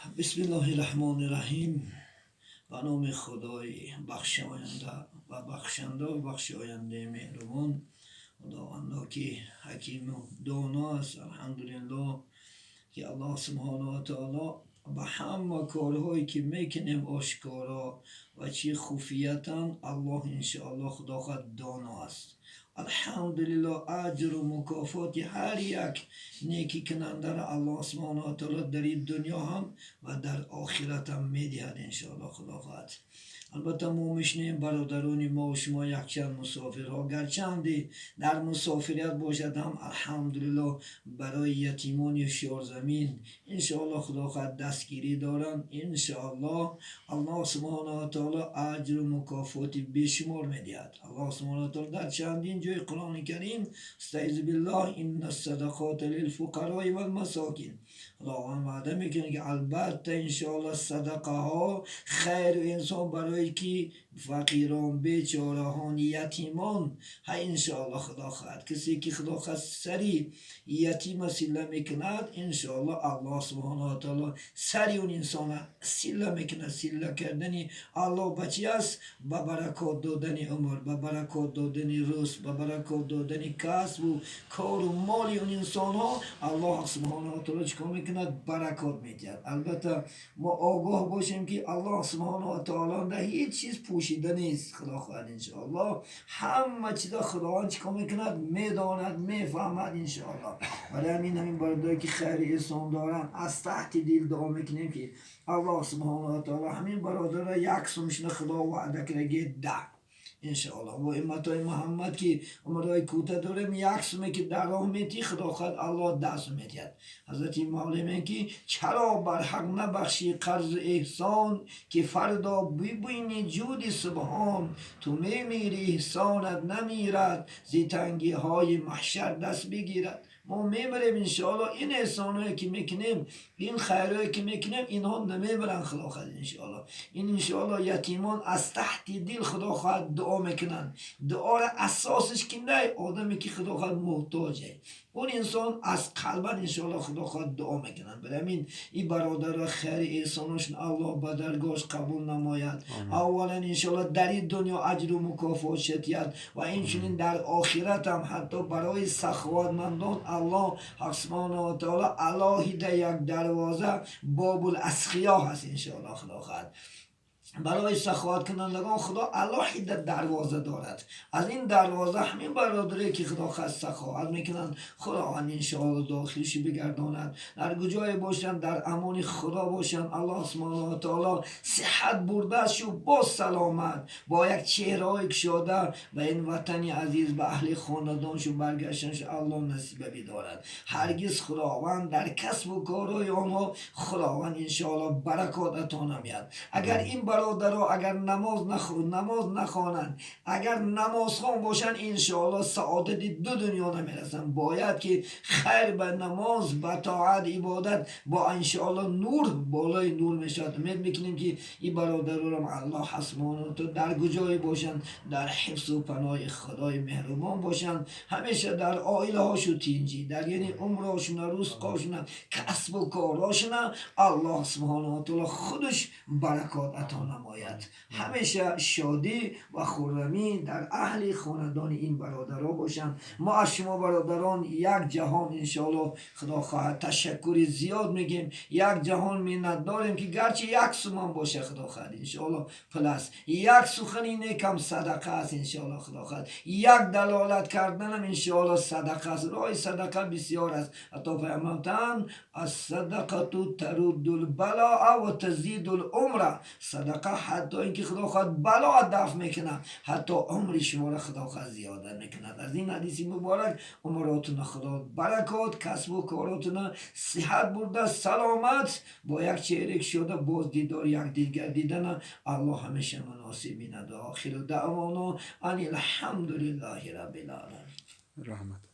Бисмиллоҳи раҳмони раҳим. Ба номи Худои бахшоянда ва бахшанда ва бахшояндаи меҳрубон. Худовандо, ки ҳакиму доно аст. Алҳамдулиллоҳ, ки Аллоҳ субҳонаҳу ва таоло ба ҳама корҳое, ки мекунем, ошкоро ва чӣ хуфиятан, Аллоҳ иншоаллоҳ, Худо хоҳад, доно аст. Алҳамдулиллоҳ, аҷру мукофоти ҳар як некикунандаро Аллоҳ субҳонаҳу ва таоло дар ин дунё ҳам ва дар охират ҳам медиҳад, иншоаллоҳ, Худо хоҳад. Албатта, мо мешунавем, бародарони мо ва шумо, якчанд мусофирҳо, гарчанде дар мусофирият бошад ҳам, алҳамдулиллоҳ, барои ятимони ҳушёрзамин, иншоаллоҳ, Худо хоҳад, дастгирӣ доранд. Иншоаллоҳ, Аллоҳ субҳонаҳу ва таоло аҷру мукофоти бешумор медиҳад. Аллоҳ субҳонаҳу ва таоло дар чандин ҷои Қуръони Карим, استعذ بالله، إن الصدقات للفقراء والمساكين. Худованд ваъда мекунад, ки албатта, иншоаллоҳ, садақаҳо, хайру эҳсон барои ки фақирон, бечораҳон, ятимон ҳа. Иншоаллоҳ, Худо хоҳад, касе ки, Худо хоҳад, сари ятима силла мекунад, иншоаллоҳ, Аллоҳ субҳонаҳу ва таоло сари он инсона силла мекунад. Силла кардани Аллоҳ ба чи аст? Ба баракот додани умр, ба баракот додани ризқ, ба баракот додани касбу кору моли он инсонҳо. Аллоҳ субҳонаҳу ва таоло чӣ кор мекунад? Баракот медиҳад. Албатта, мо огоҳ бошем, ки Аллоҳ субҳонаҳу ва таоло дар ҳеҷ чиз пӯшида нест. Худо хоҳад, иншоаллоҳ, ҳама чизо Худованд чӣ кор мекунад? Медонад, мефаҳмад, иншоаллоҳ. Барои ҳамин бародаре, ки хайри эҳсон доранд, аз таҳти дил дуо мекунем, ки Аллоҳ субҳонаҳу ва таоло ҳамин бародарро як сумшина, Худо ваъда кардаги, 10, иншоаллоҳ. Ва умматои Муҳаммад, ки умрҳои кӯта дорем, як суме ки дар роҳ метӣ, Худо хоҳад, Аллоҳ 10 сум медиҳад. Ҳазрати Мавло мегӯянд, ки чаро бар ҳақ набахшӣ қарзу эҳсон, ки фардо бибинӣ ҷуди субҳон? Ту мемирӣ, эҳсонат намирад, зи тангиҳои маҳшар даст бигирад. Мо мемирем, иншоаллоҳ, ин эҳсоное, ки мекунем, ин хайрое, ки мекунем, инҳо намемиранд, Худо хоҳад, иншоаллоҳ. Ин, иншоаллоҳ, ятимон аз таҳти дил, Худо хоҳад, дуо мекунанд. Дуора асосиш киндай? Одаме, ки, Худо хоҳад, муҳтоҷе, он инсон аз қалбан, иншоаллоҳ, Худо хоҳад, дуо мекунанд. Барои ҳамин ин бародаро хайри эҳсоношон Аллоҳ ба даргоҳш қабул намояд. Аввалан, иншоаллоҳ, дар ин дунё аҷру мукофот шатиҳад ва инчунин дар охират ҳам. Ҳатто барои саховатмандон Аллоҳ ҳақ субҳонаҳу ва таоло алоҳида як дарвоза, бобул асхиё ҳаст, иншоаллоҳ, Худо хоҳад. Барои саховаткунандагон Худо алоҳида дарвоза дорад. Аз ин дарвоза ҳамин бародаре, ки, Худо хоҳад, саховат мекунанд, Худованд, иншоаллоҳ, дохилши бигардонад. Дар куҷое бошанд, дар амони Худо бошанд. Аллоҳ субҳонаҳу ва таоло сиҳат бурдашу боз саломат, бо як чеҳраҳои кушода ба ин ватани азиз, ба аҳли хонадоншу баргаштаншу Аллоҳ насиба бидорад. Ҳаргиз Худованд дар касбу корҳои онҳо, Худованд, иншоаллоҳ, баракот ато намояд. Агар ин бародаро агар намоз нахонанд, агар намозхон бошанд, иншоаллоҳ, саодати ду дунё намерасанд. Бояд ки хайр ба намоз, ба тоат, ибодат бо, иншоаллоҳ, нур болои нур мешавад. Умед мекунем, ки ин бародарорам Аллоҳ субҳонаҳу дар куҷое бошанд, дар ҳифзу паноҳи Худои меҳрубон бошанд. Ҳамеша дар оилаҳошу тинҷӣ, дар яъне умрошуна, рузқошуна, касбу корҳошуна Аллоҳ субҳонаҳу таоло худаш баракот ато намояд. Ҳамеша шодӣ ва хуррамӣ дар аҳли хонадони ин бародаро бошанд. Мо аз шумо, бародарон, як ҷаҳон, иншоаллоҳ, Худо хоҳад, ташаккури зиёд мегӯем, як ҷаҳон миннат дорем, ки гарчи як суман боша, Худо хоҳад, иншоаллоҳ, плюс як сухани некам садақа аст, иншоаллоҳ, Худо хоҳад, як далолат карданам, иншоаллоҳ, садақа аст. Роҳи садақа бисёр аст. Ҳатто пайғамбар: الصدقة ترد البلاء وتزيد العمر. Садақа ҳатто ин ки, Худо хоҳад, бало дафт мекунад, ҳатто умри шуморо, Худо хоҳад, зиёда мекунад. Аз ин ҳадиси муборак умротуна Худо баракот, касбу коротуна сиҳат бурда, саломат, бо як чеҳре кушода боз дидор якдигар дидана Аллоҳ ҳамеша муносиб бинад. آخر دعوانا أن الحمد لله رب العالمين. Раҳмат.